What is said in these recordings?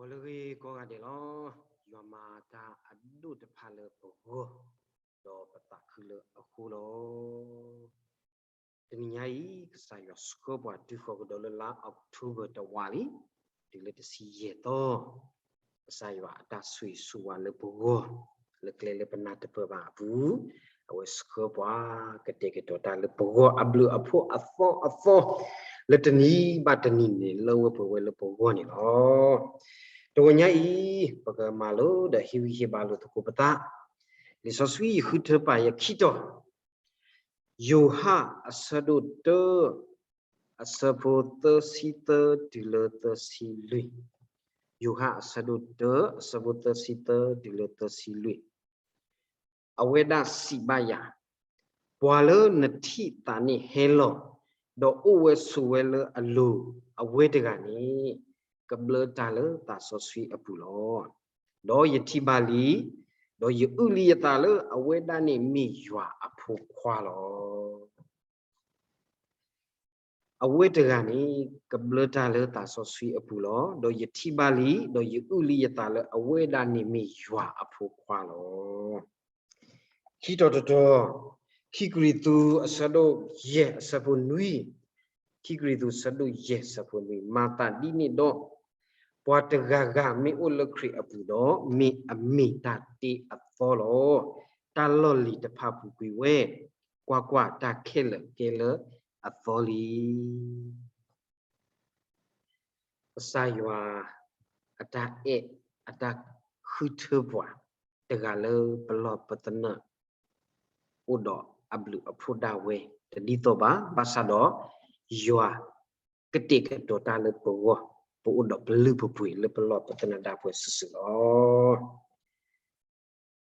ဂီၤလၢအဂ့ၤကိးဂၤဒဲးလီၤ. ယွၤမၤတၢ်အဒိၣ်တဖၣ်လၢပဂီၢ်, ဒီးပသးခုလၢအဃိလီၤ. တနံၤညါအံၤ ကစၢ်ယွၤဆှၢပှၤတုၤဃီၤကဒီးလၢလါအီးကထိဘၢၣ်တဝာ်လံ, တုၤလၢတဆံယဲၢ်သီ, ကစၢ်ယွၤအတၢ်ဆိၣ်ဂ့ၤဆိၣ်ဝါလၢပဂီၢ်, လၢကျဲလၢပနၢ်တပၢၢ်ဘၣ်အပူၤ, အဝဲဆှၢပှၤကတဲာ်ကတီၤတၢ်လၢပဂီၢ်အဘျုးအဖှိၣ်အသီအသီ, လၢတနံၤဘၣ်တနံၤန့ၣ် လၢဝဲပှဲၤဝဲလၢပဂီၢ်န့ၣ်လီၤ. တဂီၤညါအံၤ ပကမၤလိဒီးဟ့ၣ်ဂံၢ်ဟ့ၣ်ဘါလိာ်သကိးပသး, လံာ်စီဆှံယဃုထၢပာ်ယဲခံတီၤ, ယိၤဟၣ်အဆၢဒိၣ်တၢ, အဆၢဖိသၢဆံသၢတုၤလၢသၢဆံလွံၢ်, ယိၤဟၣ်အဆၢဒိၣ်တၢ အဆၢဖိသၢဆံသၢတုၤလၢသၢဆံလွံၢ်, အဝဲဒၣ်စံးဘၣ်ယၤ, ပှၤလၢနထံၣ်သးန့ၣ်ဟဲလီၤ, ဒီးအိၣ်ဝဲဆိးဝဲလၢအလိၤ, အဝဲတဂၤန့ၣ် ကဘျၢတၢ်လၢသးစီဆှံအပူၤလီၤ. ဒီးယထံၣ်ဘၣ်လံ, ဒီးယအုၣ်လံယသးလၢအဝဲဒၣ်န့ၣ်မ့ၢ်ယွၤအဖိခွါလီၤ. အဝဲတဂၤန့ၣ် ကဘျၢတၢ်လၢသးစီဆှံအပူၤလီၤ. ဒီးယထံၣ်ဘၣ်လံ, ဒီးယအုၣ်လံယသးလၢအဝဲဒၣ်န့ၣ်မ့ၢ်ယွၤအဖိခွါလီၤ. ခံတီၤတတီၤ, ခံကရံၣ်သူးအဆၢဒိၣ်ယဲၢ်အဆၢဖိနွံ, ခံကရံၣ်သူးအဆၢဒိၣ်ယဲၢ်အဆၢဖိနွံ, မၤသးဒ်န့ၣ်ဒီး, ပှၤတဂၤဂၤမ့ၢ်အိၣ်လၢခရံာ်အပူၤဒီး, မ့ၢ်အမ့ၢ်တၢ်တ့အသီလီၤ. တၢ်လီၢ်လံၤတဖၣ်ပူၤကွံာ်ဝဲ, ကွၢ်ကွၢ်, တၢ်ခဲလၢာ်ကဲလၢအသီလံ. ကစၢ်ယွၤအတၢ်အဲၣ်အတၢ်ဃုထၢပှၤ တဂၤလၢပလီၢ်ပသနၢၣ် အိၣ်ဒီးအဘျုးအဖှိၣ်ဒၣ်ဝဲတဒ်သိးဘၣ်, ဘၣ်ဆၣ်ဒီး ယွၤကတဲာ်ကတီၤတၢ်လၢပဂီၢ်, ပအိၣ်ဒီးပလုၢ်ပပှ့ၤလၢပလီၢ်ပသနၢၣ်ဒၣ်ပှဲၤစုာ်စုာ်လီၤ.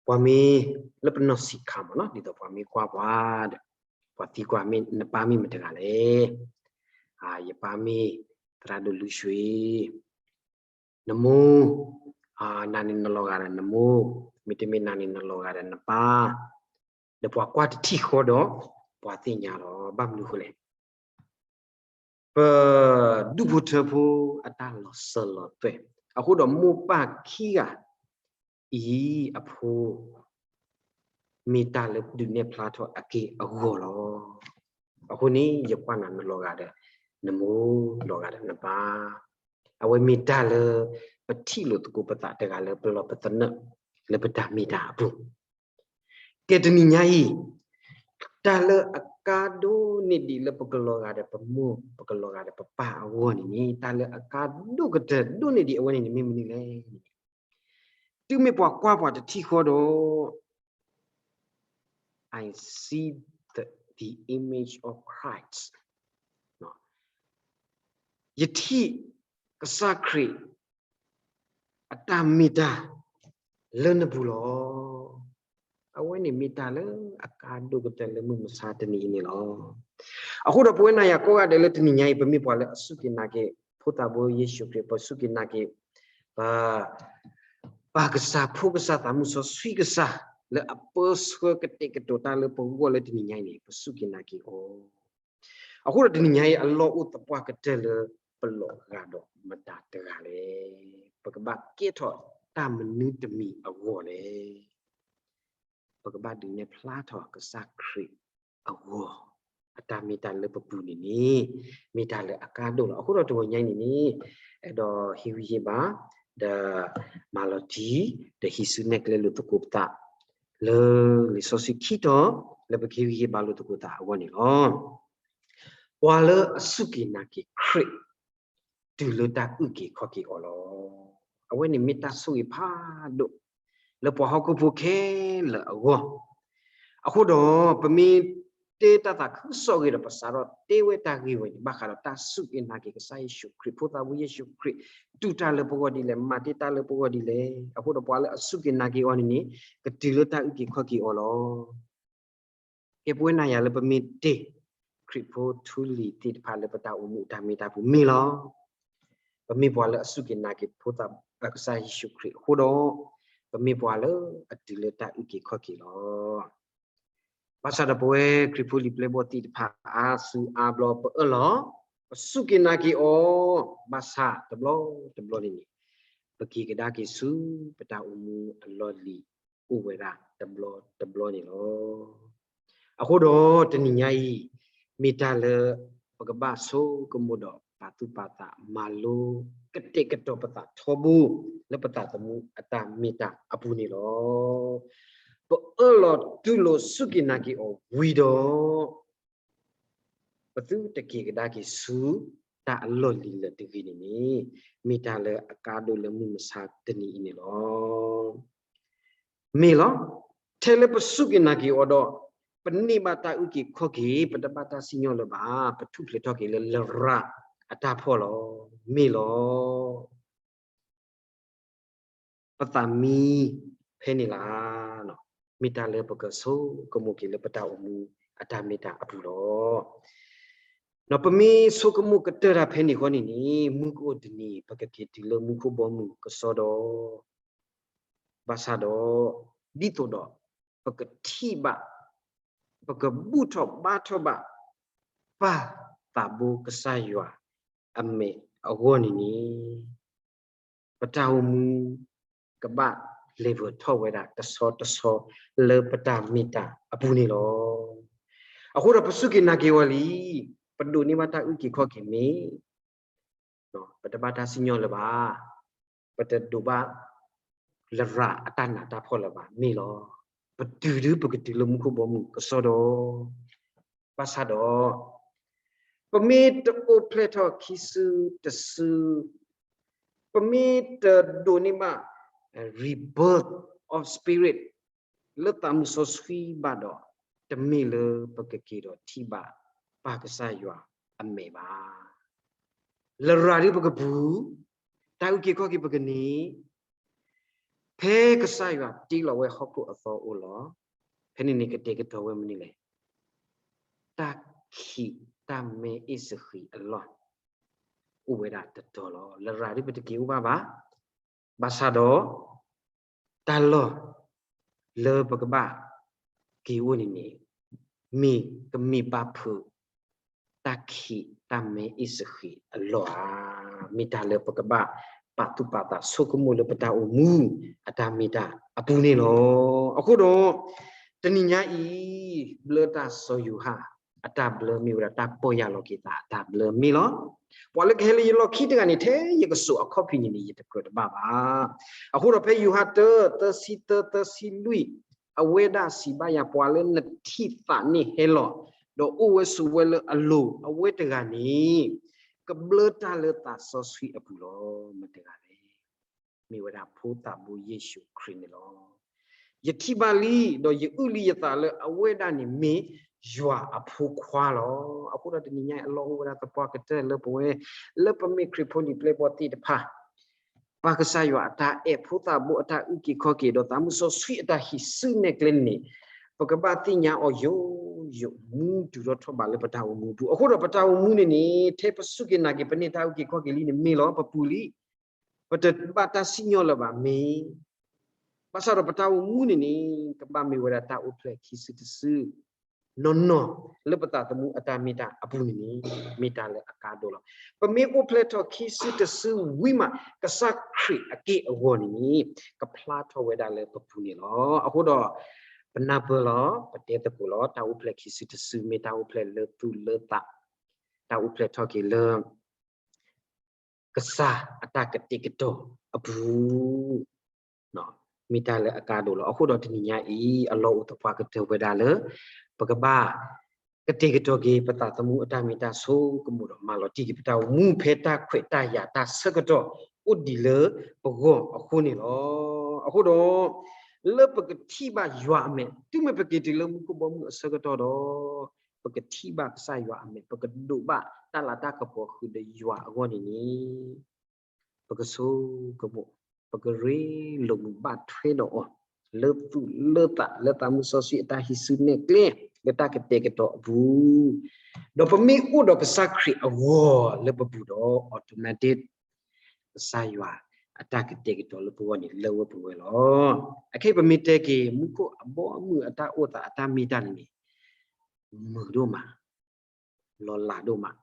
ပှၤမ့ၢ်လၢပနီၢ်ဆံးခါမ့ၢ်နီၤ, ဒ်သိးပှၤမ့ၢ်ကွၢ်ပှၤဒီး, ပှၤသံကွၢ်မ့ၢ်နပၢ်မ့ၢ်မတဂၤလဲၣ်. ယပၢ်မ့ၢ်သရၣ်ဒိၣ်လွံၢ်ဆှံ, နမိၢ်, နၤန့ၣ်နလီၤဂာ်ဒီးနမိၢ်, မ့တမ့ၢ်နၤန့ၣ်နလီၤဂာ်ဒီးနပၢ်, ဒီးပှၤကွၢ်တထံၣ်ဃီဒီး, ပှၤသ့ၣ်ညါလီၤ. ဘၣ်မနုၤအဃိလဲၣ်. ပဒူၣ်ဖိထၢဖိအတၢ်လီၤစၢၤလီၤသွဲၣ်, အဃိဒီးမိၢ်ပၢ်ခံဂၤအံၤအဖိ မ့ၢ်တၢ်လၢဒုးနဲၣ်ဖျါထီၣ်အက့ၢ်အဂီၤလီၤ. အဃိန့ၣ် ယကွၢ်နၤနလီၤဂာ်ဒီးနမိၢ်, လီၤဂာ်ဒီးနပၢ်, အဝဲမ့ၢ်တၢ်လၢပထံၣ်လိာ်သကိးပသးတဂၤလၢပလီၢ်ပသနၢၣ် လၢပတၢ်မ့ၢ်တၢ်အပူၤ. ကဲတနံၤညါအံၤ, တၢ်လၢအကါဒိၣ်န့ၢ်ဒံးလၢပကလီၤဂာ်ဒီးပမိၢ်, ပကလီၤဂာ်ဒီးပပၢ်အဂီၢ်န့ၣ်န့ၣ်, တၢ်လၢအကါဒိၣ်ကတၢၢ်ဒိၣ်န့ၢ်ဒံးအဝဲန့ၣ်န့ၣ်မ့ၢ်မနုၤလဲၣ်. တုၤမ့ၢ်ပှၤကွၢ်ပှၤတထံၣ်ဃီဒီး, I see the, the image of Christ. ယထံၣ်ကစၢ်ခရံာ်အတၢ်မ့ၢ်တၢ်လၢနပူၤလီၤ. အဝဲန့ၣ်မ့ၢ်တၢ်လၢအကါဒိၣ်ကတၢၢ်လၢမုၢ်မဆါတနံၤအံၤန့ၣ်လီၤ. အဃိဒီးပဝဲနၤယၤကိးဂၤဒဲးလၢတနံၤညါအံၤ ပမ့ၢ်ပှၤလၢအစူၢ်က့ၤနာ်က့ၤ ဖိသၣ်ဘိယ့ၣ်ၡူးခရံာ်, ပစူၢ်က့ၤနာ်က့ၤ ပ ပၢ်ကစၢ်, ဖိကစၢ်, သးမုၢ်စီဆှံကစၢ်, လၢအပၢဆှၢကတဲာ်ကတီၤတၢ်လၢပဂီၢ်လၢတနံၤညါအံၤန့ၣ် ပစူၢ်က့ၤနာ်က့ၤအီၤ. အဃိဒီးတနံၤညါအံၤ အလီၢ်အိၣ်သပှၢ်ကတၢၢ်လၢပလီၤဂာ်ဒီးမတၤတဂၤလဲၣ်. ပကဘၣ်ကဲထီၣ်တၢ်မနုၤတမံၤအဂီၢ်လဲၣ်. ပကဘၣ်ဒုးနဲၣ်ဖျါထီၣ်ကစၢ်ခရံာ်အဂီၢ်, အတၢ်မ့ၢ်တၢ်လၢပပူၤန့ၣ်န့ၣ် မ့ၢ်တၢ်လၢအကါဒိၣ်လီၤ. အဃိဒီးတဂီၤညါအံၤန့ၣ်န့ၣ် အဲၣ်ဒိးဟ့ၣ်ဂံၢ်ဟ့ၣ်ဘါ ဒီးမၤလီၤတံၢ် ဒီးဟံးစုနဲၣ်ကျဲလိာ်သကိးပသး လၢလံာ်စီဆှံခံတီၤ လၢပကဟ့ၣ်ဂံၢ်ဟ့ၣ်ဘါလိာ်သကိးသးအဂီၢ်န့ၣ်လီၤ. ပှၤလၢအစူၢ်က့ၤနာ်က့ၤခရံာ် တုၤလၢတၢ်အုၣ်က့ၤခီၣ်က့ၤအီၤလီၤ. အဝဲန့ၣ်မ့ၢ်တၢ်ဆိၣ်ဂ့ၤဖးဒိၣ် လၢပှၤဟီၣ်ခိၣ်ဖိခဲလၢာ်အဂီၢ်. အဃိဒီး ပမ့ၢ်တဲတၢ်သးခုကစီၣ်ဂ့ၤဒီး ပစးထီၣ်တဲဝဲတၢ်ဂ့ၢ်ဝဲန့ၣ် ဘၣ်ဃးဒီးတၢ်စူၢ်က့ၤနာ်က့ၤကစၢ်ယ့ၣ်ၡူးခရံာ်, ဖိသၣ်ဘိယ့ၣ်ၡူးခရံာ် တူၢ်တၢ်လၢပဂီၢ်ဒ်လဲၣ်, မၤတ့ၢ်တၢ်လၢပဂီၢ်ဒ်လဲၣ်. အဃိဒီးပှၤလၢအစူၢ်က့ၤနာ်က့ၤအီၤန့ၣ်န့ၣ် ကတုၤလၢတၢ်အုၣ်က့ၤခီၣ်က့ၤအီၤလီၤ. ကဲပဝဲနၤယၤလၢပမ့ၢ်တ့ၢ် ခရံာ်ဖိထူလံၤသ့ၣ်တဖၣ်လၢပတၢ်အိၣ်မူအတၢ်မ့ၢ်တၢ်ပူၤမ့ၢ်လီၤ. ပမ့ၢ်ပှၤလၢအစူၢ်က့ၤနာ်က့ၤဖိသၣ်ကစၢ်ယ့ၣ်ၡူးခရံာ်အဃိဒီး ပမ့ၢ်ပှၤလၢအတုၤလၢတၢ်အုၣ်က့ၤခီၣ်က့ၤလီၤ. ဘၣ်ဆၣ်ဒီးပဝဲခရံာ်ဖိလံာ်ပျဲၢ်ဘီၣ်သ့ၣ်တဖၣ်အါစုအါဘျီပအၢၣ်လီၤ ပစူၢ်က့ၤနာ်က့ၤအီၤ ဘၣ်ဆၣ်တဘျီတဘျီန့ၣ်န့ၣ် ပက့ၤကဒါက့ၤဆူပတၢ်အိၣ်မူအလီၢ်လံၤအိၣ်ဝဲဒၣ်တဘျီတဘျီန့ၣ်လီၤ. အဃိဒီးတနံၤညါအံၤ မ့ၢ်တၢ်လၢပကဘၣ်ဆိကမိၣ်ဒီးပာ်သူၣ်ပာ်သးမၤလိ ကတဲာ်ကတီၤပသးထီဘိ လၢပသးသမူအတၢ်မ့ၢ်တၢ်အပူၤန့ၣ်လီၤ. ပအၢၣ်လီၤတူၢ်လိာ်စူၢ်က့ၤနာ်က့ၤအီၤဝံၤဒီး ပသုတက့ၤကဒါက့ၤဆူတၢ်အလီၢ်လံၤလၢာ်တဂ့ၤန့ၣ်န့ၣ် မ့ၢ်တၢ်လၢအကါဒိၣ်လၢမုၢ်မဆါတနံၤအံၤန့ၣ်လီၤ. မ့ၢ်လီၤ. ထဲလၢပစူၢ်က့ၤနာ်က့ၤအီၤဒီး ပန့ၢ်ဘၣ်တၢ်အုၣ်က့ၤခီၣ်က့ၤ ပတဘၣ်တၢ်စံၣ်ညီၣ်လၢၤဘၣ်, ပထူၣ်ဖျဲးထီၣ်က့ၤလၢလရာ်အတၢ်ဖီၣ်လီၤ. မ့ၢ်လီၤ. ပသးမံဖဲန့ၣ်လီၤ. မ့ၢ်တၢ်လၢပကဆိကမိၣ်က့ၤလၢပတၢ်အိၣ်မူအတၢ်မ့ၢ်တၢ်အပူၤလီၤ. ဒီးပမ့ၢ်ဆိကမိၣ်ကတၢၢ်တၢ်ဖဲန့ၣ်ဃီန့ၣ်န့ၣ် မုၢ်ကအိၣ်တနံၤ ပကက့ၤတုၤလၢမူခိၣ်ဘီမုၢ်ကစီဒီ ဘၣ်ဆၣ်ဒီး ဒ်သိးဒီး ပကထံၣ်ဘၣ် ပကဘူၣ်ထီၣ်ဘါထီၣ်ဘၣ် ပၢ်သးဘိကစၢ်ယွၤအမဲာ်အဂီၢ်န့ၣ်န့ၣ် ပတၢ်အိၣ်မူ ကဘၣ် level ထီၣ်ဝဲဒၣ်တဆီတဆီ လၢပတၢ်မ့ၢ်တၢ်အပူၤန့ၣ်လီၤ. အဃိဒီးပစူၢ်က့ၤနာ်က့ၤဝဲလံ, ပဒိးန့ၢ်ဘၣ်တၢ်အုၣ်က့ၤခီၣ်က့ၤမ့ၢ် ပတဘၣ်တၢ်စံၣ်ညီၣ်လၢၤဘၣ်, ပတဒိးဘၣ် လရာ်အတၢ်နးတၢ်ဖှီၣ်လၢၤဘၣ် မ့ၢ်လီၤ. ပတုၤဒု ပကတုၤလၢမူခိၣ်ဘီမုၢ်ကစီဒီ ဘၣ်ဆၣ်ဒီး ပမ့ၢ်တအိၣ်ဖျဲၣ်ထီၣ်ခံစုတစု, ပမ့ၢ်တဒိးန့ၢ်ဘၣ် rebirth of spirit လၢသးမုၢ်စီဆှံဘၣ်ဒီး တမ့ၢ်လၢပကက့ၤဒီးထံၣ်ဘၣ်ပၢ်ကစၢ်ယွၤအမဲာ်ဘၣ်. လရာ်ဒုပကပူၤ, တၢ်အုၣ်က့ၤခီၣ်က့ၤပကန့ၢ် ဖဲကစၢ်ယွၤတ့လီၤဝဲဟီၣ်ခိၣ်အသီအိၣ်လီၤ. ဖဲန့ၣ်န့ၣ်ကတဲာ်ကတီၤဝဲမနုၤလဲၣ်. တၢ်ခံးတၢ်မဲအ့ၣ်စဃံးအလီၢ် အိၣ်ဝဲဒၣ်တတီၤလီၤ. လရာ်ဒုပတက့ၤအိၣ်ဘၣ်ဘၣ်. ဘၣ်ဆၣ်ဒီး တၢ်လီၢ် လၢပကဘၣ်က့ၤအိၣ်န့ၣ်န့ၣ် မ့ၢ်ကမ့ၢ်ဘၣ်ဖုး တၢ်ခံးတၢ်မဲအ့ၣ်စဃံးအလီၢ်ဧါ. မ့ၢ်တၢ်လၢပကဘၣ်ပာ်သူၣ်ပာ်သးဆိကမိၣ်လၢပတၢ်အိၣ်မူ အတၢ်မ့ၢ်တၢ်အပူၤန့ၣ်လီၤ. အဃိဒီး တနံၤညါအံၤ ဘျၢတၢ်စီၤယိၤဟၣ် အတၢ်ဘျၢမ့ၢ်ဝဲဒၣ်တၢ်ပီၢ်ယၢ်လီၤက့ၤသးအတၢ်ဘျၢမ့ၢ်လီၤ. ပှၤလၢကဟဲလၢယလီၢ်ခံတဂၤန့ၣ် ထဲယကစိာ်အခီၣ်ဖံးန့ၣ်န့ၣ် ယတကြၢးတဘၣ်ဘၣ်. အဃိဒီးဖဲယိၤဟၣ်တၢ သၢဆံသၢ သၢဆံလွံၢ် အဝဲဒၣ်စံးဘၣ်ယၤ ပှၤလၢနထံၣ်သးန့ၣ်ဟဲလီၤ ဒီးအိၣ်ဝဲဆိးဝဲလၢအလိၤ အဝဲတဂၤန့ၣ် ကဘျၢတၢ်လၢသးစီဆှံအပူၤလီၤ. မတၤတဂၤလဲၣ်. မ့ၢ်ဝဲဒၣ်ဖိသၣ်ဘိယ့ၣ်ၡူးခရံာ်န့ၣ်လီၤ. ယထံၣ်ဘၣ်လံ ဒီးယအုၣ်လံယသးလၢအဝဲဒၣ်န့ၣ်မ့ၢ်ယွၤအဖိခွါလီၤ. အဃိဒီးတနံၤညါအံၤအလီၢ်အိၣ်ဝဲဒၣ်သပှၢ်ကတၢၢ်လၢပဝဲ လၢပမ့ၢ်ခရံာ်ဖိလံၤပျဲၢ်ဘီၣ်သ့ၣ်တဖၣ် ပၢ်ကစၢ်ယွၤအတၢ်အဲၣ် ဖိသၣ်ဘိအတၢ်အုၣ်က့ၤခီၣ်က့ၤ ဒီးသးမုၢ်စီဆှံအတၢ်ဟံးစုနဲၣ်ကျဲန့ၣ် ပကဘၣ်သ့ၣ်ညါအီၤယိာ်ယိာ် မူတုၤထီၣ်ထီၣ်ဘးလၢပတၢ်အိၣ်မူပူၤ. အဃိဒီးပတၢ်အိၣ်မူန့ၣ်န့ၣ် ထဲပစူၢ်က့ၤနာ်က့ၤ ပန့ၢ်တၢ်အုၣ်က့ၤခီၣ်က့ၤလံန့ၣ်မ့ၢ်လီၤ ပပူၤလံ. ပတဘၣ်တၢ်စံၣ်ညီၣ်လၢၤဘၣ်မ့ၢ် ဘၣ်ဆၣ်ဒီးပတၢ်အိၣ်မူန့ၣ်န့ၣ် ကဘၣ်မ့ၢ်ဝဲဒၣ်တၢ်အိၣ်ဖျဲၣ်ခံစုတစု နီၢ်နီၢ်လၢပသးသမူအတၢ်မ့ၢ်တၢ်အပူၤန့ၣ်န့ၣ် မ့ၢ်တၢ်လၢအကါဒိၣ်လီၤ. ပမ့ၢ်အိၣ်ဖျဲၣ်ထီၣ်ခံစုတစုဝံၤမး ကစၢ်ခရံာ်အက့ၢ်အဂီၤန့ၣ်န့ၣ် ကဖျါထီၣ်ဝဲဒၣ်လၢပပူၤန့ၣ်လီၤ. အဃိဒီး ပနၢ်ပၢၢ်လီၤ ပတဲသကိးလီၤ တၢ်အိၣ်ဖျဲၣ်ခံစုတစု မ့ၢ်တၢ်အိၣ်ဖျဲၣ်လၢသူၣ်လၢသး တၢ်အိၣ်ဖျဲၣ်ထီၣ်က့ၤလၢ ကစၢ်အတၢ်ကတဲာ်ကတီၤအပူၤ မ့ၢ်တၢ်လၢအကါဒိၣ်လီၤ. အဃိဒီးတနံၤညါအံၤ အလီၢ်အိၣ်သပှၢ်ကတၢၢ်ဝဲဒၣ်လၢ ပကဘၣ် ကတဲာ်ကတီၤက့ၤ ပသးသမူအတၢ်မ့ၢ်တၢ်ဆိကမိၣ်ဒီး မၤလီၤတံၢ်က့ၤပတၢ်အိၣ်မူ ဖဲတၢ်ခွဲးတၢ်ယာ်တၢ်ဆၢကတီၢ်အိၣ်ဒံးလၢပဂီၢ်အဃိန့ၣ်လီၤ. အဃိဒီး လၢပကထံၣ်ဘၣ်ယွၤအမဲာ် တုၤမ့ၢ်ပက့ၤတုၤလၢမူခိၣ်ဘီမုၢ်အဆၢကတီၢ်ဒီး ပကထံၣ်ဘၣ်ကစၢ်ယွၤအမဲာ် ပကဒိးဘၣ်တၢ်လၤတၢ်ကပီၤဃုာ်ဒီးယွၤအဂီၢ်န့ၣ်န့ၣ် ပကဆိကမိၣ် ပကရ့လိာ်မုာ်ဘၣ်ထွဲဒီးအီၤ လၢသူၣ်လၢသး လၢသးမုၢ်စီဆှံအတၢ်ဟံးစုနဲၣ်ကျဲ လၢတၢ်ကတဲာ်ကတီၤအပူၤ ဒီးပမ့ၢ်အိၣ်ဒီးကစၢ်ခရံာ်အဂီၢ်လၢပပူၤဒီး automatic ကစၢ်ယွၤအတၢ်ကတဲာ်ကတီၤလၢပဂီၢ်န့ၣ် လၢဝဲပဝဲလီၤ. အခဲအံၤပမ့ၢ်တဲက့ၤ မူခိၣ်အဘီအမုၢ်အတၢ်အိၣ်သးအတၢ်မ့ၢ်တၢ်န့ၣ်န့ၣ် မုာ်ဒိၣ်မး လီၤလးဒိၣ်မး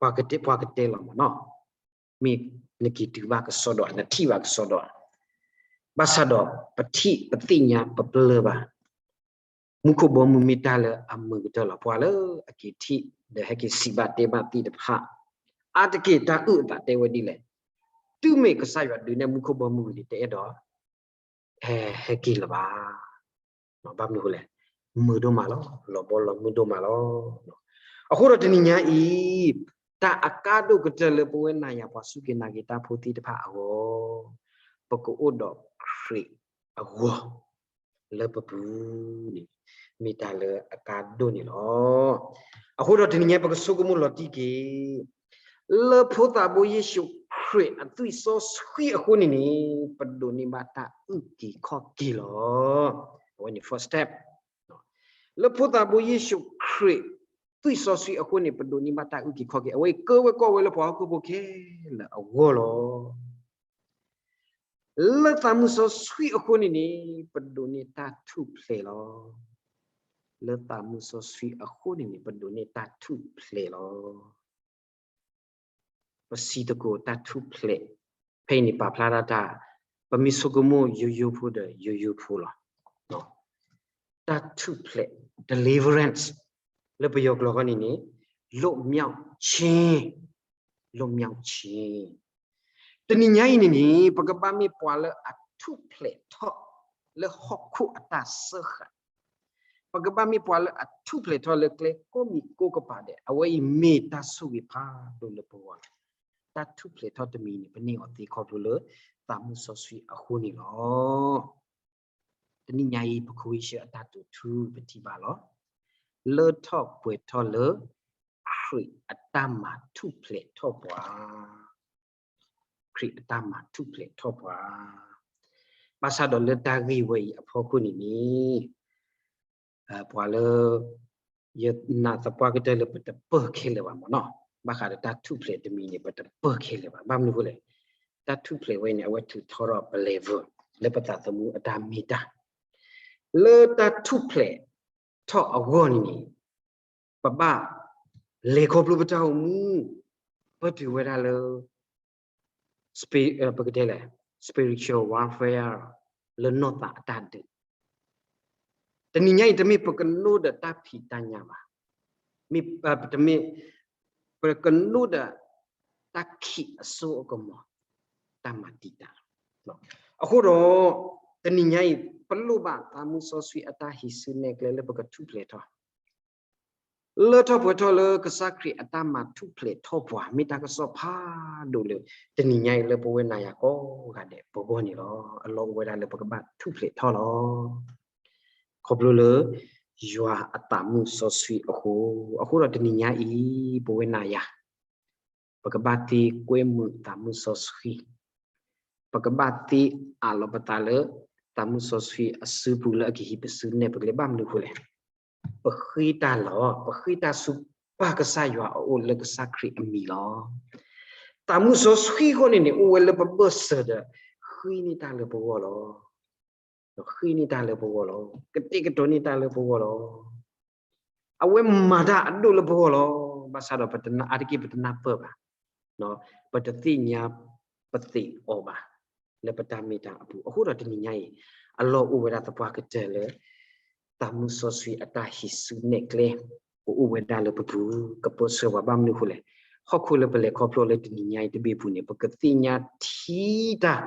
ပှၤကတဲ ပှၤကတဲလီၤမးနီၤ မ့ၢ်နက့ၤတုၤဘၣ်ကစီဒီဧါ, နထံၣ်ဘၣ်ကစီဒီဧါ. ဘၣ်ဆၣ်ဒီး ပထံၣ်ပသ့ၣ်ညါပပျၢၢ်ဘၣ် မူခိၣ်ဘီမုၢ်မ့ၢ်တၢ်လၢအမုာ်ကတၢၢ်လီၤ. ပှၤလၢအက့ၤထံၣ် ဒီးဟဲက့ၤစံးဘၣ်တဲဘၣ်သ့ၣ်တဖၣ် အါတက့ၢ်တၢ်အုၣ်အသးတဲဝဲဒ်လဲၣ်. တုၤမ့ၢ်ကစၢ်ယွၤဒုးနဲၣ်မူခိၣ်ဘီမုၢ်ဝံၤန့ၣ် တအဲၣ်ဒိး ဟဲ ဟဲက့ၤလၢၤဘၣ်. ဘၣ်မနုၤအဃိလဲၣ်, မုာ်ဒိၣ်မးလီၤ, လီၤဘီလီၤမုၢ်ဒိၣ်မးလီၤ. အဃိဒီးတနံၤညါအံၤ တၢ်အကါဒိၣ်ကတၢၢ်လၢပဝဲနၤယၤပှၤစူၢ်က့ၤနာ်က့ၤတၢ်ဖိသ့ၣ်တဖၣ်အဂီၢ်, ပကအိၣ်ဒီးခရံာ်အဂီၢ် လၢပပူၤန့ၣ် မ့ၢ်တၢ်လၢအကါဒိၣ်န့ၣ်လီၤ. အဃိဒီးတနံၤညါပကဆိကမိၣ်လီၤတံၢ်က့ၤ လၢဖိသၣ်ဘိယ့ၣ်ၡူးခရံာ်အသွံၣ်စီဆှံအဃိန့ၣ်န့ၣ် ပဒိးန့ၢ်ဘၣ်တၢ်အုၣ်က့ၤခီၣ်က့ၤလီၤ. အဝဲန့ၣ် first step. လၢဖိသၣ်ဘိယ့ၣ်ၡူးခရံာ်သွံၣ်စီဆှံအဃိန့ၣ် ပဒိးန့ၢ်ဘၣ်တၢ်အုၣ်က့ၤခီၣ်က့ၤ, အဝဲကဲဝဲကီၢ်ဝဲလၢပှၤဟီၣ်ခိၣ်ဖိခဲလၢာ်အဂီၢ်လီၤ. လၢသးမုၢ်စီဆှံအဃိန့ၣ်န့ၣ် ပဒိးန့ၢ်တၢ်ထူၣ်ဖျဲးလီၤ. လၢသးမုၢ်စီဆှံအဃိန့ၣ်န့ၣ် ပဒိးန့ၢ်တၢ်ထူၣ်ဖျဲးလီၤ. ပစံးသကိးတၢ်ထူၣ်ဖျဲး, ဖဲအံၤန့ၣ်ပာ်ဖျါထီၣ်တၢ်, ပမ့ၢ်ဆိကမိၣ်ယိယိဖိဒီးယိယိဖိလီၤ. တၢ်ထူၣ်ဖျဲး deliverance လၢပယီၤကျိာ်ဃီန့ၣ်န့ၣ် လွတ်မြောက်ခြင်း, လွတ်မြောက်ခြင်း. တနံၤညါအံၤန့ၣ်န့ၣ် ပကဘၣ်မ့ၢ်ပှၤလၢအထူၣ်ဖျဲးထီၣ်လၢဟီၣ်ခိၣ်အတၢ်စၢဃာ်, ပကဘၣ်မ့ၢ်ပှၤလၢအထူၣ်ဖျဲးထီၣ်လၢကျဲကိးမံၤကိးကပၤဒဲး, အဝဲအံၤမ့ၢ်တၢ်ဆိၣ်ဂ့ၤဖးဒိၣ်လၢပဂီၢ်လီၤ. တၢ်ထူၣ်ဖျဲးထီၣ်တမံၤန့ၣ် ပန့ၢ်အီၤသ့ခီဖျိလၢသးမုၢ်စီဆှံအဃိန့ၣ်လီၤ. တနံၤညါအံၤ ပခိၣ်ယ့ၡၢအတၢ်တိာ်ထူ ပထံၣ်ဘၣ်လီၤ. လၢထီၣ်ပှဲၤထီၣ်လၢ ခရံာ်အတၢ်မၤထူၣ်ဖျဲးထီၣ်ပှၤ, ခရံာ်အတၢ်မၤထူၣ်ဖျဲးထီၣ်ပှၤ. ဘၣ်ဆၣ်ဒီးလၢတၢ်ဂ့ၢ်ဝဲအံၤအဖီခိၣ်န့ၣ်န့ၣ် ပှၤလၢ ယနာ်သပှၢ်ကတၢၢ်လၢပတပၢၢ်ခဲလၢာ်ဘၣ်မ့ၢ်နီၤ, ဘၣ်ဃးဒီးတၢ်ထူၣ်ဖျဲးတမံၤန့ၣ် ပတပၢၢ်ခဲလၢာ်ဘၣ်. ဘၣ်မနုၤအဃိလဲၣ်, တၢ်ထူၣ်ဖျဲးဝဲန့ၣ် အဝဲထုးထီထီၣ်ပ level လၢပသးသမူအတၢ်မ့ၢ်တၢ် လၢတၢ်ထူၣ်ဖျဲးထီၣ်အဂီၢ်န့ၣ်န့ၣ် ပဘၣ်လဲၤခီဖျိပတၢ်အိၣ်မူ ပတုာ်ဝဲဒၣ်လၢ ပကတဲလဲၣ် spiritual warfare လၢနီၢ်သးအတၢ်ဒုး. တနံၤညါအံၤ တမ့ၢ်ပကနိဒီးတၢ်ဖံးတၢ်ညၣ်ဘၣ်. မ့ၢ် တမ့ၢ် ပကနိဒီးတၢ်ခံးအစိအကမီၤ တၢ်မၤတံာ်တာ်. အဃိဒီး တနံၤညါအံၤ ပလိၣ်ဘၣ်သးမုၢ်စီဆှံအတၢ်ဟံးစုနဲၣ်ကျဲလၢပကထူၣ်ဖျဲးထီၣ် လၢထီၣ်ပှဲၤထီၣ်လၢကစၢ်ခရံာ်အတၢ်မၤထူၣ်ဖျဲးထီၣ်ပှၤ မ့ၢ်တၢ်ကစီၣ်ဖးဒိၣ်လၢ တနံၤညါအံၤလၢပဝဲနၤယၤကိးဂၤဒဲးပဂီၢ်န့ၣ်လီၤ. အလီၢ်အိၣ်ဝဲဒၣ်လၢပကဘၣ်ထူၣ်ဖျဲးထီၣ်လီၤ. ခီဖျိလၢ ယွၤအသးမုၢ်စီဆှံအဃိ, အဃိဒီးတနံၤညါအံၤ ပဝဲနၤယၤ ပကဘၣ်သ့ကွဲမုာ်သးမုၢ်စီဆှံ, ပကဘၣ်သ့အးလီၤပသးလၢ သးမုၢ်စီဆှံအစုပူၤလၢအကဟံးပစုနဲၣ်ပကျဲ. ဘၣ်မနုၤအဃိလဲၣ်, ပဃ့တၢ်လီၤ, ပဃ့တၢ်ဆူပၢ်ကစၢ်ယွၤအအိၣ်လၢကစၢ်ခရံာ်အမံၤလီၤ. သးမုၢ်စီဆှံအဃိန့ၣ်န့ၣ် အိၣ်ဝဲလၢပဘၢၣ်စၢၤဒီး ဃ့န့ၢ်တၢ်လၢပဂီၢ်လီၤ. ဒီးဃ့န့ၢ်တၢ်လၢပဂီၢ်လီၤ. ကတဲာ်ကတီၤန့ၢ်တၢ်လၢပဂီၢ်လီၤ. အဝဲမၤတၢ်အဒိၣ်လၢပဂီၢ်လီၤ. ဘၣ်ဆၣ်ဒီးပတနၢ်အါတက့ၢ် ပတနၢ်ပၢၢ်ဘၣ်, ပတသ့ၣ်ညါပသ့ၣ်အီၤဘၣ် လၢပတၢ်မ့ၢ်တၢ်အပူၤ. အဃိဒီးတနံၤညါအံၤ အလီၢ်အိၣ်ဝဲဒၣ်သပှၢ်ကတၢၢ်လၢ သးမုၢ်စီဆှံအတၢ်ဟံးစုနဲၣ်ကျဲ ကအိၣ်ဝဲဒၣ်လၢပပူၤ ကပၢဆှၢပှၤ. ဘၣ်မနုၤအဃိလဲၣ်, ဟီၣ်ခိၣ်လၢပလဲၤခီဖျိလၢတနံၤညါအံၤတဘ့ၣ်ပူၤန့ၣ် ပကသ့ၣ်ညါထံတၢ်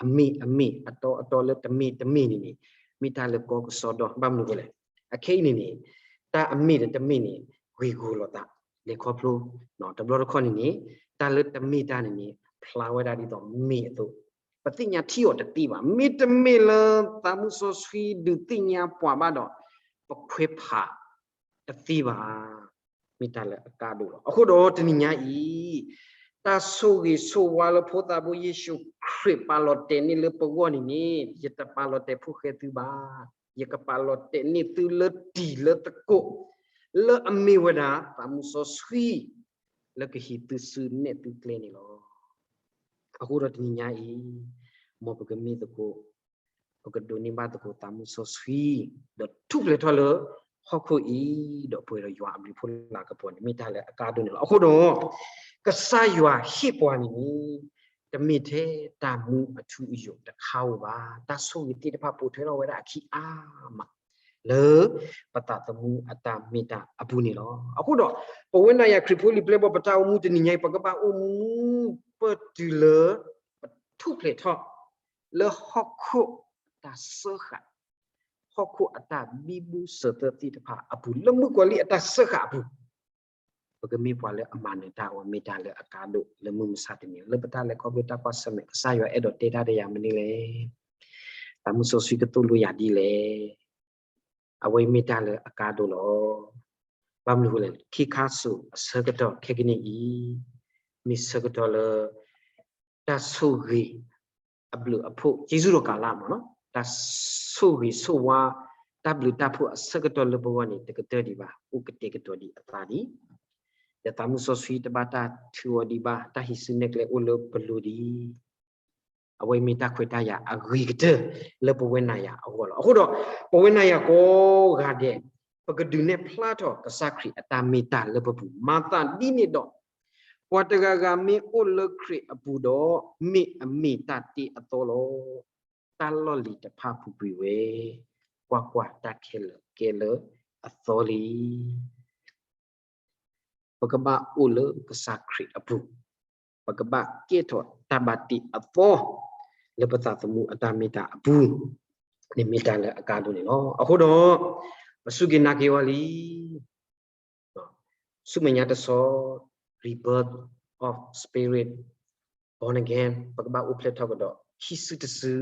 အမ့ၢ်အမ့ၢ် အတီအတီလၢတမ့ၢ်တမ့ၢ်န့ၣ်န့ၣ် မ့ၢ်တၢ်လၢကီကစီဒီ ဘၣ်မနုၤအဃိလဲၣ်, အခဲအံၤန့ၣ်န့ၣ် တၢ်အမ့ၢ်ဒီးတမ့ၢ်န့ၣ် ဂ့ၤဂီၤလိာ်သး လဲၤခီဖျိ တဘျီတခီၣ်န့ၣ်န့ၣ် တၢ်လၢတမ့ၢ်တၢ်န့ၣ်န့ၣ် ဖျါဝဲဒၣ်ဒ်သိးမ့ၢ်အသိး ပသ့ၣ်ညါထံအီၤတသ့ဘၣ်. မ့တမ့ၢ်လၢသးမုၢ်စီဆှံဒုးသ့ၣ်ညါပှၤဘၣ်ဒီး ပခွဲးဖးတသ့ဘၣ်. မ့ၢ်တၢ်လၢအကါဒိၣ်လီၤ. အဃိဒီးတနံၤညါအံၤ တၢ်ဆိၣ်ဂ့ၤဆိၣ်ဝါလၢဖိသၣ်ဘိယ့ၣ်ၡူးခရံာ်ပာ်လီၤတဲာ်န့ၢ်လၢပဂီၢ်န့ၣ်န့ၣ် ယတပာ်လီၤတဲာ်ဖိၣ်ဃဲသုဘၣ်. ယကပာ်လီၤတဲာ်န့ၢ်သုလၢတံၤလၢသကိး လၢအမ့ၢ်ဝဲဒၣ်သးမုၢ်စီဆှံ လၢကဟံးသုစုနဲၣ်သုကျဲန့ၣ်လီၤ. အဃိဒီးတနံၤညါအံၤ မ်ပကမ့ၢ်သကိး ပကဒိးန့ၢ်ဘၣ်သကိးသးမုၢ်စီဆှံ ဒီးထူၣ်ဖျဲးထီၣ်လၢဟီၣ်ခိၣ်အံၤ ဒီးပှဲၤဒီးယွၤအဘျုးဖှိၣ်လၤကပီၤန့ၣ် မ့ၢ်တၢ်လၢအကါဒိၣ်န့ၣ်လီၤ. အဃိဒီး ကစၢ်ယွၤဟ့ၣ်ပှၤန့ၣ်န့ၣ် တမ့ၢ်ထဲတၢ်မူအထူအယိာ်တခါဧိၤဘၣ်. တၢ်ဆိၣ်ဂ့ၤသ့ၣ်တဖၣ်ပိာ်ထွဲထီၣ်ဝဲဒၣ်အခံအါမး လၢပသးသမူအတၢ်မ့ၢ်တၢ်အပူၤန့ၣ်လီၤ. အဃိဒီး ပဝဲနၤယၤခရံာ်ဖိလံၤပျဲၢ်ဘီၣ် ပတၢ်အိၣ်မူတနံၤညါအံၤ ပကဘၣ်အိၣ်မူပတုၤလၢ ပထူၣ်ဖျဲးထီၣ် လၢဟီၣ်ခိၣ်အတၢ်စၢဃာ်, ဟီၣ်ခိၣ်အတၢ်ဘံဘူစၢၤသၢသ့ၣ်တဖၣ်အပူၤ လၢမုၣ်ကီၤလံၢ်အတၢ်စၢဃာ်အပူၤ ပကမ့ၢ်ပှၤလၢအမၤနၢၤတၢ်အဂီၢ် မ့ၢ်တၢ်လၢအကါဒိၣ်လၢမုၢ်မဆါတနံၤ လၢပတၢ်လဲၤခီဖျိတၢ်ကွၢ်ဆၢၣ်မဲာ် ကစၢ်ယွၤအဲၣ်ဒိးတဲတၢ်ဒီးယၤမနုၤလဲၣ်. သးမုၢ်စီဆှံကသိၣ်လိယၤဒ်လဲၣ်. အဝဲအံၤမ့ၢ်တၢ်လၢအကါဒိၣ်လီၤ. ဘၣ်မနုၤအဃိလဲၣ်, ခံခါစိၤအဆၢကတီၢ်ခဲကနံၣ်အံၤ မ့ၢ်ဆၢကတီၢ်လၢ တၢ်ဆိၣ်ဂ့ၤအဘျုးအဖှိၣ် ကျေးဇူးတော်ကာလမ့ၢ်နီၤ, တၢ်ဆိၣ်ဂ့ၤဆိၣ်ဝါ တၢ်ဘျုးတၢ်ဖှိၣ်အဆၢကတီၢ်လၢပဂီၢ်န့ၣ် တကတၢၢ်ဒံးဘၣ်, အိၣ်ကတဲာ်ကတီၤဒံးအသးဒံး, ဒီးသးမုၢ်စီဆှံတဘၣ်တၢ်ထုးအီၤဒံးဘၣ်, တၢ်ဟံးစုနဲၣ်ကျဲအိၣ်လၢပလိၤဒံး အဝဲအံၤမ့ၢ်တၢ်ခွဲးတၢ်ယာ်အဂ့ၤကတၢၢ်လၢပဝဲနၤယၤအဂီၢ်လီၤ. အဃိဒီး ပဝဲနၤယၤကိးဂၤဒဲး ပကဒုးနဲၣ်ဖျါထီၣ်ကစၢ်ခရံာ်အတၢ်မ့ၢ်တၢ်လၢပပူၤ, မၤသးဒ်န့ၣ်ဒီး ပှၤတဂၤဂၤမ့ၢ်အိၣ်လၢခရံာ်အပူၤဒီး မ့ၢ်အမ့ၢ်တၢ်တ့အသီလီၤ. တၢ်လီၢ်လံၤတဖၣ်ပူၤကွံာ်ဝဲ, ကွၢ်ကွၢ်, တၢ်ခဲလၢာ်ကဲလၢအသီလံ. ပကဘၣ်အိၣ်လၢကစၢ်ခရံာ်အပူၤ, ပကဘၣ်ကဲထီၣ်တၢ်ဘၣ်တ့အသီ လၢပသးသမူအတၢ်မ့ၢ်တၢ်အပူၤန့ၣ် မ့ၢ်တၢ်လၢအကါဒိၣ်န့ၣ်လီၤ. အဃိဒီး ပစူၢ်က့ၤနာ်က့ၤအီၤလံ ဆူမဲာ်ညါတဆီ rebirth of spirit, born again, ပကဘၣ်အိၣ်ဖျဲၣ်ထီၣ်ကဒီးခံစုတစု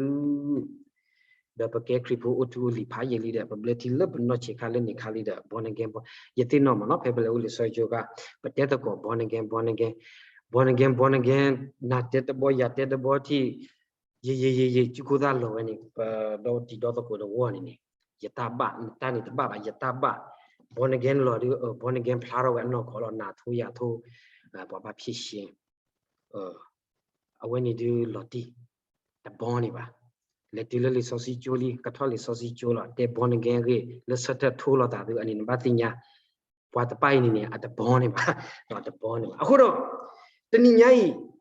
ဒီးပကဲခရံာ်ဖိအိၣ်ထူအိၣ်လံၤဖးယံာ်လံဒီး ပဘျၢထံလၢပနီၢ်ဆံးခါလၢန့ၣ်ခါလံဒီး born again, ယသ့ၣ်နီၣ်မ့ၢ်နီၤ ဖဲပလဲၤအိၣ်လံာ်စီဆှံကါ ပတဲသကိး born again, born again, born again, born again, နၤတဲတဘီ ယၤတဲတဘီထံၣ် ယယယယ စုခိၣ်သၣ်လီၤဝဲန့ၣ် ပဒီတံၤဒီသကိးတဝီန့ၣ်န့ၣ် ယတၢ်ဘၣ် နတၢ်န့ၣ်တဘၣ်ဘၣ် ယတၢ်ဘၣ် born again လီၤဒီး born again ဖျါထီၣ်ဝဲအနီၢ်ကီၢ်လီၤ နၤထိယၤထိ ပှၤဘၣ်ဖံးရှဲ အဝဲန့ၣ်ဒုးလီၤတံၢ် တဘီန့ၣ်ဘၣ်. လဲၤတုၤလၢလံာ်စီဆှံကၠိလံ ကထီၣ်လံာ်စီဆှံကၠိလီၤ တဲ born again ဂ့ၢ် လၢဆၢထၢၣ်ထိလီၤသးသုအန့ၣ် နဘၣ်သ့ၣ်ညါ ပှၤတပၢ်အံၤန့ၣ်န့ၣ် အတဘီန့ၣ်ဘၣ် တဘီန့ၣ်ဘၣ်. အဃိဒီး တနံၤညါအံၤ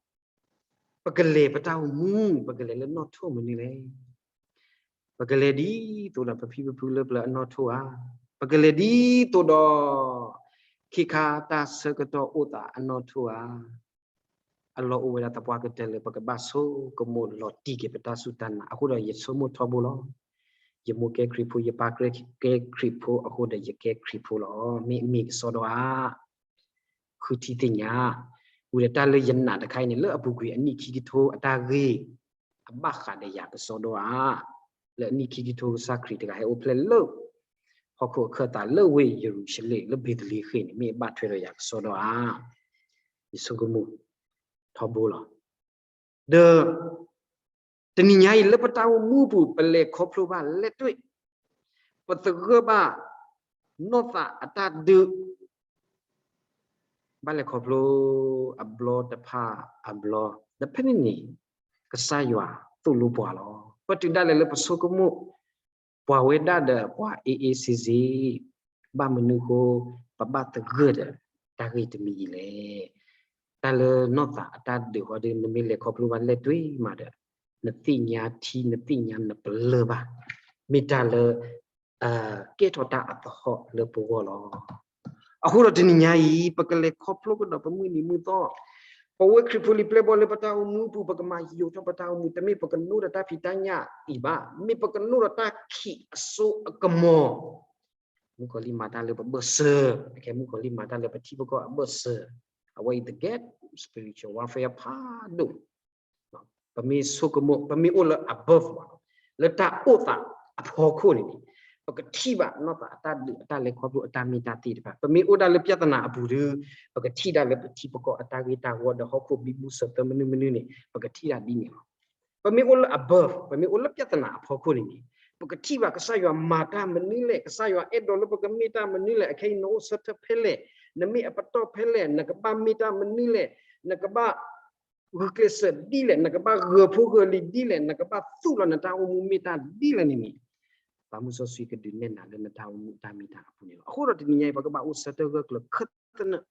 ပကလဲၤပတၢ်အိၣ်မူ ပကလဲၤလၢနီၣ်ထိၣ်မနုၤလဲၣ်. ပကလဲၤဒ်သိးဒီးပဖံပဖုလၢပျၢၤအနီၣ်ထိၣ်ဧါ. ပကလဲၤဒ်သိးဒီး ခ့ခါတၢ်ဆၢကတီၢ်အိၣ်သးအနီၣ်ထိၣ်ဧါ. အလီၢ်အိၣ်ဝဲဒၣ်သပှၢ်ကတၢၢ်လၢ ပကဘၣ်ဆိကမိၣ်လီၤတံၢ်က့ၤပတၢ်စူၢ်တၢ်နာ်. အဃိဒီးယဆိကမိၣ်ထီဘိလီၤ. ယမိၢ်ကဲခရံာ်ဖိ ယပၢ်ကဲခရံာ်ဖိအဃိဒီး ယကဲခရံာ်ဖိလီၤ. မ့ၢ်အမ့ၢ်ကစီဒီဧါ ဃုထံၣ်သ့ၣ်ညါ ဝံၤဒီးတၢ်လၢယနာ်တခါအံၤန့ၣ် လၢအပူၤကွံာ်အနံၣ်ခံကထိအတၢ်ဂ့ၢ် အဘၣ်ဃးဒီးယၤကစီဒီဧါ. လၢအနံၣ်ခံကထိကစၢ်ခရံာ်တဂၤဟဲအိၣ်ဖျဲၣ်လၢ ဟီၣ်ခိၣ်အခၢၣ်သးလၢဝ့ၢ်ယရူၤၡလ့ၣ် လၢဘ့းသလ့ဃ့ၣ်န့ၣ် မ့ၢ်အဘၣ်ထွဲဒီးယၤကစီဒီဧါ. ယဆိကမိၣ်ထီဘိလီၤ. ဒီး တနံၤညါအံၤလၢပတၢ်အိၣ်မူပူၤ ပလဲၤခီဖျိဘၣ်လဲၣ်တွ့ၣ်, ပသဂၢၢ်ဘၣ်နီၢ်သးအတၢ်ဒုး ဘၣ်လဲၤခီဖျိအဘျီတဖၣ်အဘျီ, ဒီးဖဲန့ၣ်န့ၣ် ကစၢ်ယွၤသိၣ်လိပှၤလီၤ. ပတုၤဒၣ်လဲာ်လၢပဆိကမိၣ် ပှၤဝဲဒၣ်ဒီးပှၤအ့ၣ်အ့ၣ်စ့စ့, ဘၣ်မနုၤအဃိ ပဘၣ်သဂၢၢ်ဒီးတၢ်ဂ့ၢ်တမံၤအံၤလဲၣ်. တၢ်လၢနီၢ်သးအတၢ်ဒုးဃီဒီး နမ့ၢ်လဲၤခီဖျိဘၣ်လဲၣ်တွ့ၣ်မးဒီး နသ့ၣ်ညါထံ နသ့ၣ်ညါနပလၢၢ်ဘၣ်. မ့ၢ်တၢ်လၢ ကဲထီၣ်တၢ်အသဟီၣ်လၢပဂီၢ်လီၤ. အဃိဒီးတနံၤညါအံၤ ပကလဲၤခီဖျိကဒီးပမုၢ်နံၤမုၢ်သီ, ပဝဲခရံာ်ဖိလံၤပျဲၢ်ဘီၣ်လၢပတၢ်အိၣ်မူပူၤ ပကမၤယိၤထီၣ်ပတၢ်အိၣ်မူ တမ့ၢ်ပကနိဒီးတၢ်ဖံးတၢ်ညၣ်အံၤဘၣ်, မ့ၢ်ပကနိဒီးတၢ်ခံးအစိအကမီၤ မုၣ်ကီၤလံၢ်မၤတၢ်လၢပဘၢၣ်စၢၤ, အခဲမုၣ်ကီၤလံၢ်မၤတၢ်လၢပထံပကီၢ်အဘၢၣ်စၢၤ, အဝဲအံၤ the great spiritual warfare ဖးဒိၣ်, ပမ့ၢ်ဆိကမိၣ် ပမ့ၢ်အိၣ်လၢ above မး လၢတၢ်အိၣ်သးအဖီခိၣ်န့ၣ်န့ၣ် ပကထံၣ်ဘၣ်နီၢ်သးအတၢ်ဒုးအတၢ်လဲၤခီဖျိအတၢ်မ့ၢ်တၢ်သ့ၣ်တဖၣ်, ပမ့ၢ်အိၣ်ဒၣ်လၢ ပြဿနာ အပူၤဒီး ပကထံၣ်ဒၣ်လၢပထံပကီၢ်အတၢ်ဂ့ၢ်တၢ်ဝီဒီးဟီၣ်ခိၣ်ဘံဘူဆၢသၢမနုၤမနုၤန့ၣ် ပကထံၣ်ဒၣ်ဒ်န့ၣ်လီၤ. ပမ့ၢ်အိၣ်လၢ above, ပမ့ၢ်အိၣ်လၢ ပြဿနာ အဖီခိၣ်န့ၣ်န့ၣ် ပကထံၣ်ဘၣ်ကစၢ်ယွၤမၤတၢ်မနုၤလဲၣ်, ကစၢ်ယွၤအဲၣ်ဒိးလၢပကမ့ၢ်တၢ်မနုၤလဲၣ်, အခဲအံၤနအိၣ်ဆၢထၢၣ်ဖဲလဲၣ်, နမ့ၢ်အပတီၢ်ဖဲလဲၣ်, နကဘၣ်မ့ၢ်တၢ်မနုၤလဲၣ်, နကဘၣ် ဂုာ်ကျဲးစၢးဒ်လဲၣ်, နကဘၣ်ဂၢၤဖိဂၢၤလံၤဒ်လဲၣ်, နကဘၣ်သူၣ်လီၤနတၢ်အိၣ်မူမ့ၢ်တၢ်ဒ်လဲၣ်န့ၣ်န့ၣ် သးမုၢ်စီဆှံကဒုးနဲၣ်နၤလၢနတၢ်အိၣ်မူတၢ်မ့ၢ်တၢ်အပူၤန့ၣ်လီၤ. အဃိဒီးတနံၤညါအံၤ ပကဘၣ်အိၣ်ဆၢထၢၣ်ဂၢၢ်ကျၢၤခၢၣ်သနၢၣ်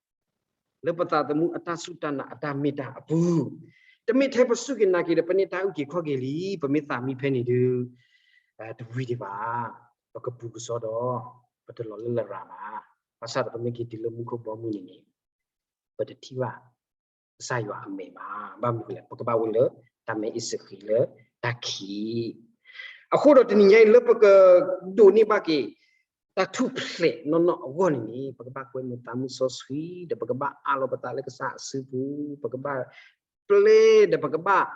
လၢပသးသမူအတၢ်စူၢ်တၢ်နာ်အတၢ်မ့ၢ်တၢ်အပူၤ, တမ့ၢ်ထဲပစူၢ်က့ၤနာ်က့ၤဒီး ပန့ၢ်တၢ်အုၣ်က့ၤခီၣ်က့ၤလံ, ပမ့ၢ်သးမံဖဲန့ၣ်ဒီး တဝံၤဒံးဘၣ်, ပကပူၤကစီဒီး ပတလီၤလၢလရာ်ဘၣ်. ဘၣ်ဆၣ်ဒီးပမ့ၢ်က့ၤတုၤလၢမူခိၣ်ဘီမုၢ်န့ၣ်န့ၣ် ပတထံၣ်ဘၣ် ကစၢ်ယွၤအမဲာ်ဘၣ်. ဘၣ်မနုၤလဲၣ်, ပကဘၣ်အိၣ်လၢတၢ်မဲအ့ၣ်စဃံးလၢတၢ်ခံး. အဃိဒီးတနံၤညါအံၤလၢပကဒိးန့ၢ်ဘၣ်က့ၤ တၢ်ထူၣ်ဖျဲးနီၢ်နီၢ်အဂီၢ်န့ၣ်န့ၣ် ပကဘၣ်ကွဲမုာ်သးမုာ်စီဆှံ, ဒီးပကဘၣ်အးလီၤပသးလၢကစၢ်အစုပူၤ, ပကဘၣ်ပျဲဒီးပကဘၣ်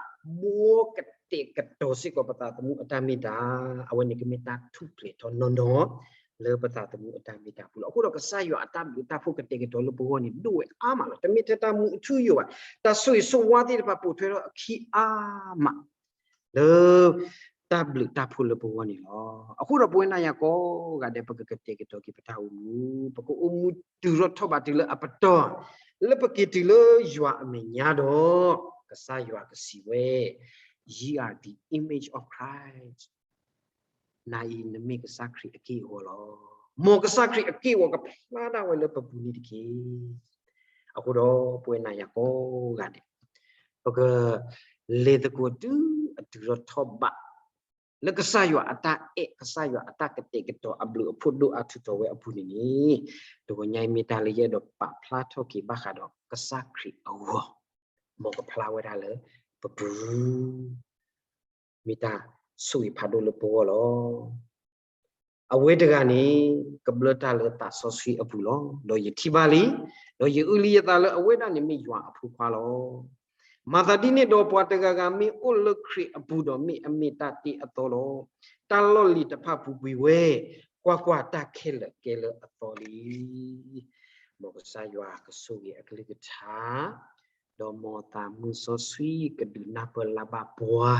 ဘှီကတဲာ်ကတီၤစ့ၢ်ကီးပသးသမူအတၢ်မ့ၢ်တၢ်, အဝဲန့ၣ်ကမ့ၢ်တၢ်ထူၣ်ဖျဲးထီၣ်နီၢ်နီၢ် လၢပသးသမူအတၢ်မ့ၢ်တၢ်ပူၤလီၤ. အဃိဒီးကစၢ်ယွၤအတၢ်ဘျုးတၢ်ဖှိၣ်ကတဲာ်ကတီၤလၢပဂီၢ်န့ၣ် ဒိၣ်ဝဲအါမးလီၤ. တမ့ၢ်ထဲတၢ်မူအထူအယိာ်ဘၣ်, တၢ်ဆိၣ်ဂ့ၤဆိၣ်ဝါသ့ၣ်တဖၣ်ပိာ်ထွဲထီၣ်အခံအါမး လၢ တၢ်ဘျုးတၢ်ဖှိၣ်လၢပဂီၢ်န့ၣ်လီၤ. အဃိဒီးပဝဲနၤယၤကိးဂၤဒဲး ပကကတဲာ်ကတီၤက့ၤပတၢ်အိၣ်မူ, ပကအိၣ်မူတုၤထီၣ်ထီၣ်ဘးတုၤလၢအပတီၢ်, လၢပက့ၤတုၤလၢယွၤအမဲာ်ညါဒီး ကစၢ်ယွၤကစံးဝဲ Ye are the image of Christ. နၤအံၤနမ့ၢ်ကစၢ်ခရံာ်အက့ၢ်အဂီၤလီၤ. မ်ကစၢ်ခရံာ်အက့ၢ်အဂီၤကဖျါဒၣ်ဝဲလၢပပူၤန့ၣ်တက့ၢ်. အဃိဒီးပဝဲနၤယၤကိးဂၤဒဲး ပကလဲၤသကိးတုၤအတုၤထီၣ်ထီၣ်ဘး လၢကစၢ်ယွၤအတၢ်အဲၣ် ကစၢ်ယွၤအတၢ်ကတဲာ်ကတီၤအဘျုးအဖှိၣ်ဒိၣ်အါထုးထီၣ်ဝဲအပူၤန့ၣ်န့ၣ်, တဂီၤညါအံၤမ့ၢ်တၢ်လၢယအဲၣ်ဒိးပာ်ဖျါထီၣ်က့ၤဘၣ်ဃးဒီးကစၢ်ခရံာ်အဂီၤ, မ်ကဖျါဝဲဒၣ်လၢပပူၤ မ့ၢ်တၢ်ဆိၣ်ဂ့ၤဖးဒိၣ်လၢပဂီၢ်လီၤ. အဝဲတဂၤန့ၣ် ကဘျၢတၢ်လၢသးစီဆှံအပူၤလီၤ. ဒီးယထံၣ်ဘၣ်လံ, ဒီးယအုၣ်လံယသးလၢအဝဲဒၣ်န့ၣ်မ့ၢ်ယွၤအဖိခွါလီၤ. မၤသးဒ်န့ၣ်ဒီး ပှၤတဂၤဂၤမ့ၢ်အိၣ်လၢခရံာ်အပူၤဒီး မ့ၢ်အမ့ၢ်တၢ်တ့အသီလီၤ. တၢ်လီၢ်လံၤတဖၣ်ပူၤကွံာ်ဝဲ, ကွၢ်ကွၢ်, တၢ်ခဲလၢာ်ကဲလၢအသီလံ. မ်ကစၢ်ယွၤကဆိၣ်ဂ့ၤအကလုၢ်ကထါ ဒီးမ်သးမုာ်စီဆှံကဒုးနၢ်ပၢၢ်လၢ်ဘၣ်ပှၤ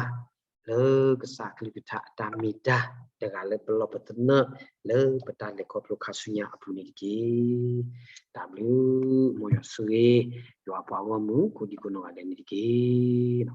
လၢကစၢ်အကလုၢ်ကထါအတၢ်မ့ၢ်တၢ် တဂၤလၢပလီၢ်ပသနၢၣ် လၢပတၢ်လဲၤခီဖျိခါဆူညါအပူၤန့ၣ်တက့ၢ်. တၢ်ဘျုး, မ်ယွၤဆိၣ်ဂ့ၤ ယွၤပှၤဂီၢ်မုၢ်ကိးဒံကိးနီၢ်ဂၤဒဲးန့ၣ်တက့ၢ်.